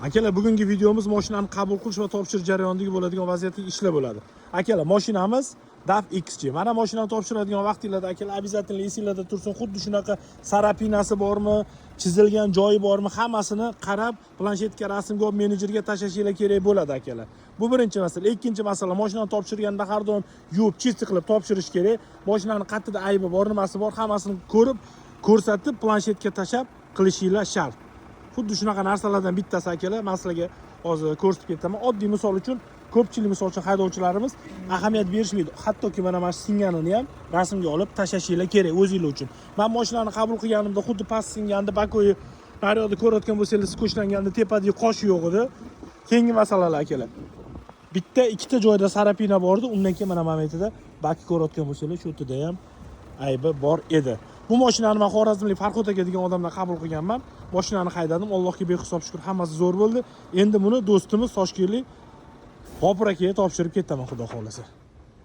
Akalar, bugungi videomiz mashinani qabul qilish va topshirish jarayonidagi bo'ladigan vaziyatdagi ishlar bo'ladi. Akalar, mashinamiz DAF XC. Mana, mashinani topshiradigan vaqtinglarda, akalar, обязательно esinglarda tursin, xuddi shunaqa царапина si bormi, chizilgan joyi bormi, hammasini qarab, planshetga rasmga olib, menejerga tashlashinglar kerak bo'ladi, akalar. Bu birinchi masala. Ikkinchi masala, mashinani topshirganda har doim yuvib, чистый qilib topshirish kerak. Mashinani qayerda aybi bor, nimasi bor, hammasini ko'rib, ko'rsatib, planshetga tashlab qilishinglar shart. Xuddi shunaqa narsalardan bittasi, akalar, man sizlarga hozir ko'rsatib ketaman. Oddiy misol uchun, ko'pchilik, misol uchun, haydovchilarimiz ahamiyat berishmaydi. Hattoki mana shu singanini ham rasmga olib tashlashinglar kerak o'zinglar uchun. Man mashinani qabul qilganimda xuddi past singandi, боковой naryoqda ko'rayotgan bo'lsanglar, skochlanganida tepadagi qoshi yo'q edi. Keyingi masalalar, akalar. Bitta, ikkita joyda царапина bor edi, undan keyin mana yerda baki ko'rayotgan bo'lsanglar, shu yerda ham aybi bor edi. Bu mashinani man xorazmlik Farhod aka degan odamdan qabul qilganman. Mashinani haydadim, Allohga behisob shukur, hammasi zo'r bo'ldi. Endi buni do'stimiz toshkentlik G'ofur akaga topshirib ketaman, xudo xohlasa.